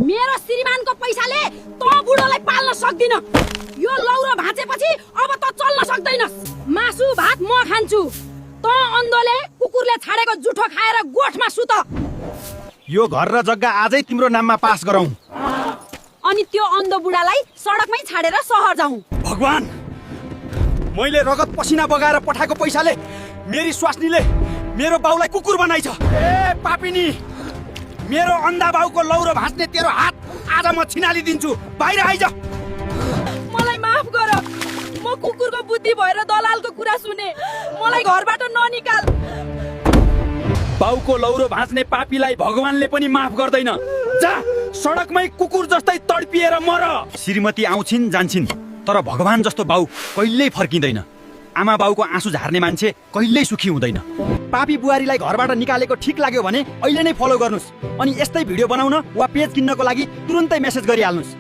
मेरो श्रीमानको पैसाले तँ बुढोलाई पाल्न सक्दिन। यो लौरो भाँचेपछि अब त चल्न सक्दैनस्। मासु भात म खान्छु, तँ अन्धोले कुकुरले छाडेको जुठो खाएर गोठमा सुत। यो घर र जग्गा आजै तिम्रो नाममा पास गरौँ। अनि त्यो अन्धो बुढालाई सडकमै छाडेर सहर जाउँ। भगवान, मैले रगत पसिना बगाएर पठाएको पैसाले मेरी स्वास्नीले मेरो बाउलाई कुकुर बनाइछ। ए पापिनी, मेरो अन्धा बाउको लौरो भाँच्ने तेरो हात आज म छिनाली दिन्छु। बाहिर आइज। मलाई माफ गर, म कुकुरको बुद्धि भएर दलालको कुरा सुने। मलाई घरबाट ननिकाल। बाउको लौरो भाँच्ने पापीलाई भगवानले पनि माफ गर्दैन। जा, सडकमै कुकुर जस्तै तडपिएर मर। श्रीमती आउँछिन् जान्छिन्, तर भगवान जस्तो बाउ कहिल्यै फर्किँदैन। आमा बाउको आँसु झार्ने मान्छे कहिल्यै सुखी हुँदैन। पापी बुहारीलाई घरबाट निकालेको ठिक लाग्यो भने अहिले नै फलो गर्नुस्। अनि यस्तै भिडियो बनाउन वा पेज किन्नको लागि तुरुन्तै मेसेज गरिहाल्नुस्।